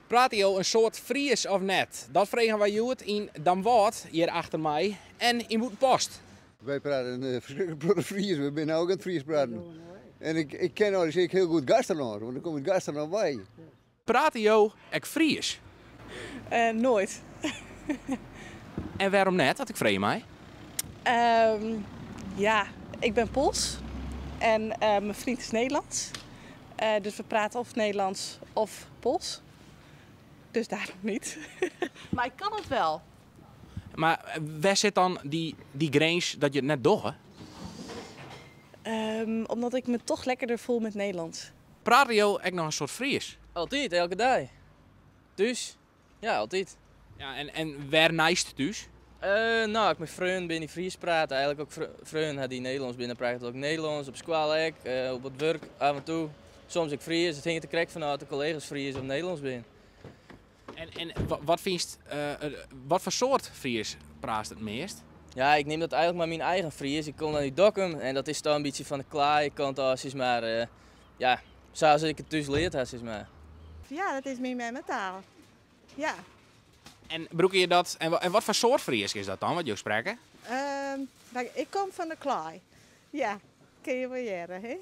Prate jo in soad Fries of net? Dat fregen wy hjoed yn Damwâld, hjir achter my, en yn Bûtenpost. Wy prate in ferskriklik protte Fries, we binne no ek oan it Fries praten. En ik, ik ken eins ek hiel goed Gaasterlân, want ik kom út Gaasterlân wei. Prate jo ek Fries? Noait. En wêrom net, as ik freegje mei? Ja, ik bin Pools en myn freon is Nederlânsk. Dus we prate of Nederlânsk of Pools. Dus dêrom net. Mar ik kin it wol. Mar wêr sit dan dy grins dat je it net dogge? Omdat ik my dochs lekkerder fiel mei Nederlânsk. Prate jo ek noch in soad Fries? Altyd, elke dei. Thús? Ja, altyd. Ja, en wêr neist thús? No, as ik mei freonen bin dy't Fries prate, eigenlik ek freonen ha dy't Nederlânsk binne, dan praat ik ek Nederlânsk. Op skoalle ek, op it wurk af en toe. Soms ek Fries. It hinget der krekt fan ôf oft de kollega's Fries of Nederlânsk binne. En wat fynst, wat foar soart Fries praatst it meast? Ja, ik nim dat eigenlik mar myn eigen Fries. Ik kom dan út Dokkum en dat is dan in bytsje fan de klaaikant ôf, sis mar. Ja, sa as ik it thús leard ha, sis mar. Ja, dat is myn memmetaal. Ja. En brûke je dat, en wat foar soart Frysk is dat dan, wat jo sprekke? Ik kom fan de klaai. Ja, kinne je wol hearre, hè?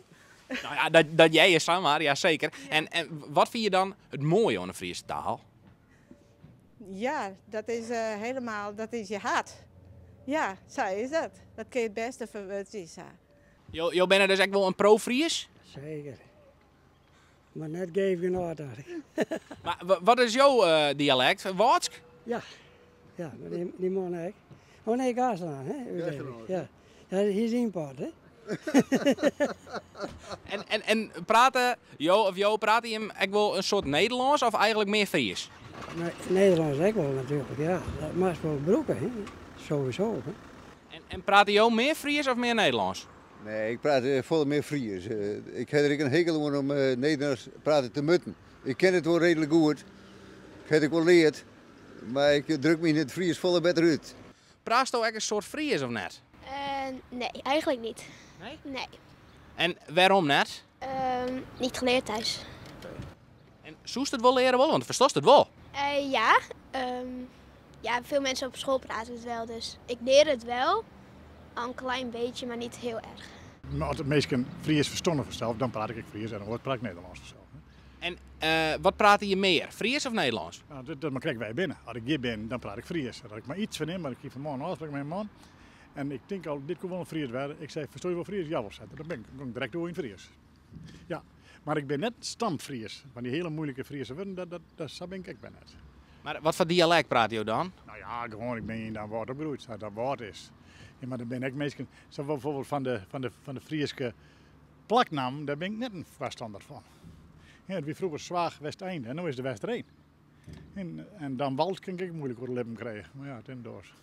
No ja, dat hear je samar, ja seker. En wat fine je dan it moaie oan de Fryske taal? Ja, dat is helemaal, dat is je hert. Ja, sa is dat. Dat kinne je it bêste ferwurdzje, sa. Jo binne dus ek wol in pro-Fries? Seker. Mar net geef genôch, tocht ik. Mar wat is jo dialekt? Wâldsk? Ja, ja, mar dy man ek. Oh nee, Gaasterlân, hè? Gaasterlân. Ja, ja, hy is ymport, hè? En prate jo of jo, prate jim ek wol in soad Nederlânsk of eigenlik mear Fries? Nee, Nederlânsk ek wol natuerlik, ja. Dat moatst wol brûke, hè? Sowieso, hè? En prate jo mear Fries of mear Nederlânsk? Nee, ik praat folle mear Fries. Ik ha der ek in hekel oan om Nederlânsk prate te mutten. Ik kin it wol reedlik goed. Ik ha it ek wol leard. Mar ik druk my yn it Fries folle better út. Praatsto ek in soad Fries of net? Nee, eigenlijk niet. Nee? Nee. En wêrom net? Niet geleerd thuis. En soest it wol leare wolle, want ferstast it wol? Ja. Ja, veel mensen op school praten het wel, dus ik leer het wel. Al een klein beetje, maar niet heel erg. Mar as de minsken Fries fersteane fansels, dan praat ik ek Fries en oars praat ik Nederlânsk fansels. En wat prate je mear, Fries of Nederlânsk? No, dat mar krekt wêr't je binne. As ik hjir bin, dan praat ik Fries. As ik mar yts fernim, mar ik hie fan 'e moarn in ôfspraak mei in man en ik tink al, dit koe wol in Fries wêze. Ik sei, fersteane je wol Fries? Jawol, sei er. Dan bin ik, gong ik direkt oer yn it Fries. Ja, mar ik bin net stamfries. Fan dy hiele moeilike Friese wurden, dat, dat, dat, sa bin ik ek wer net. Mar wat foar dialekt prate jo dan? No ja, gewoan, ik bin yn Damwâld opgroeid, sa't Damwâld is. Ja, mar der binne ek minsken, sa bijvoorbeeld fan de Fryske plaknammen, dêr bin ik net in foarstanner fan. Ja, it wie froeger Zwaag Westeinde en no is it de Westereen. En Damwâld kin ik ek moeilik oer de lippen krije, mar ja, it is dochs.